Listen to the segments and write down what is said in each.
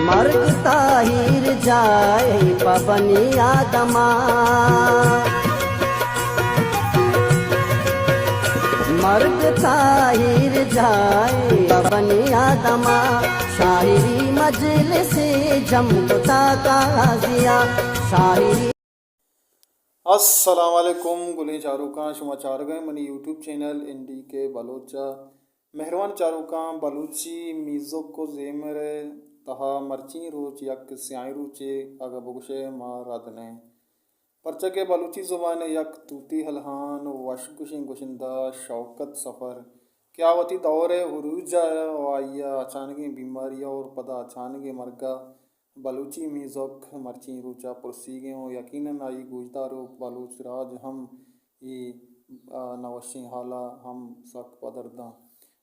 مرگ تاہیر جائے پہ بنی آدما، مرگ تاہیر جائے پہ بنی آدما، شاعری مجلس جم کتا قاضیا، شاعری۔ السلام علیکم گلیں چاروکاں، شما چارگئے منی یوٹیوب چینل این ڈی کے بلوچ ء۔ مہروان چاروکاں، بلوچی میوزک و زیمر ء تہا مرچی روچ یک سیاہیں روچے، اگاں بگوشئے ما رد نہ ایں، پرچا کہ بلوچی زبان ء یک توتی الہان و وش گوشیں گشندہ شوکت سفر کہ آ وتی دور ء عروج ء و آئی ء اچانکیں بیماری ء اور پدا اچانکیں مرگ ء بلوچی میوزک مرچی روچ ء پرسیگیں و یقیناً آئی گوشداروک بلوچ راج ہم اے، آ، نوشیں حال ء ہم سک پدرداں۔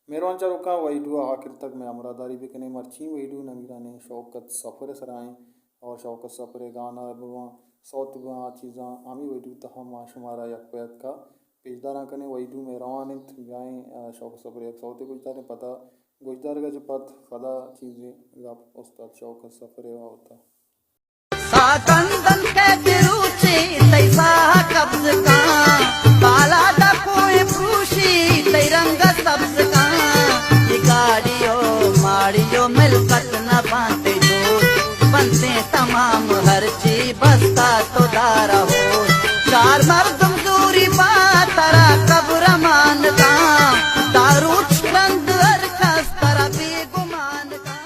مہروان چاروکاں، ویڈیو ء آخر تک مئے ہمراہداری بکنیں۔ مرچی ویڈیو نمیرانیں شوکت سفر ء سرا ایں اور شوکت سفر ء گانا بباں، سوت بباں، آ چیزاں ہمے ویڈیو تہا ما شمارا یک پہ یک ء پیشداراں کنیں۔ ویڈیو مئے روان انت، بیائیں، آ، شوکت سفر ء یک سوتے گوشداریں، پدا گوشدارگ ء چہ پد پدا چیزے گپ استاد شوکت سفر ء بابت ء۔ ساہ کندن کہ بروچی تئی ساہ قبض کاں، بالا دا کوئی پروشی تئی رنگ سبز کاں۔ یہ گاڑیو ماڑیو ملکت نہ بانتے دوست، بنتے تمام ہر چی بستا تو دارا ہو۔ چار مردم زوری با ترا قبر مان کاں، داروچ رند ہر کس ترا بے گمان کاں۔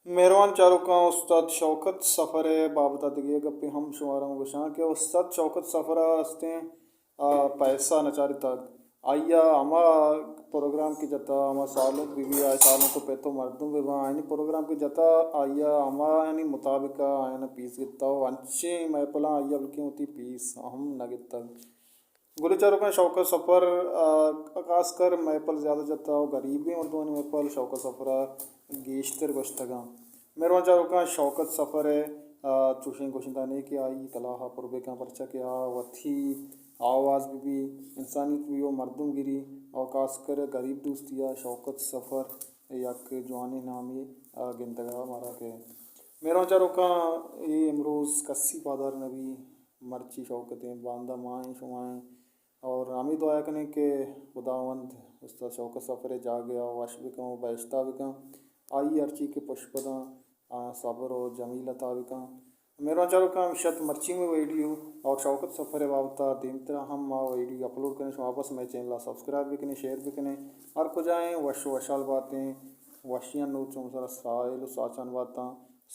مہروان چاروکاں، استاد شوکت سفر ء بابت ء دگہ یک گپے ہم شمارا من گوشاں کہ استاد شوکت سفر ء استیں، آ، پیسہ نہ چارتگ۔ آئی ء ہما پروگرام کہ جتا، ہما سالونک بہ بی، آ سالونک ء پت و مردم بہ باں، آیانی پروگرام کہ جتا، آئی ء ہمایانی مطابق ء آیاں پیس گپتا و انچیں محفلاں آئی ء بلکیں وتی پیس ہم نہ گپتگ۔ گلیں چاروکاں، شوکت سفر، آ، خاص کر محفل زیادہ جتا و غریبیں مردمانی محفل شوکت سفر ء گیشتر گوشتگاں۔ مہروان چاروکاں، شوکت سفر ء، آ، چوشیں گوشندہ نے کہ آئی کلاہ ء پر بکن، پرچا کہ آ وتی آواز بہ بی، انسانیت بہ بی و مردم گری و خاص کر غریب دوستی ء شوکت سفر یک جوانیں نامے، آ، گندگ ء مارا کہ مہروان چاروکاں، اے امروز کسی پادار نہ بی۔ مرچی شوکتیں، باندا ما ایں، شما ایں، اور ہمے دعا کنیں کہ خداوند استاد شوکت سفر ء جاگہ ء وش بکن و بہشتا بکن، آئی ہرچی کہ پشپداں، آ، صبر و جمیل عطا بکن۔ مہروان چاروکاں، ہمشت مرچی میں ویڈیو اور شوکت سفر ء بابت ء دیمترا ہم ما ویڈیو اپلوڈ کنیں، شما بس مئے چینل ء سبسکرائب بکنیں، شیئر بکنیں، ہر کجا ایں وش و وشحال باتیں، وشیاں نوچ ہم سرا ساحل و ساچان باتاں،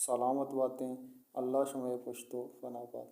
سلامت باتیں، اللہ شمئے پشت و پناہ بات۔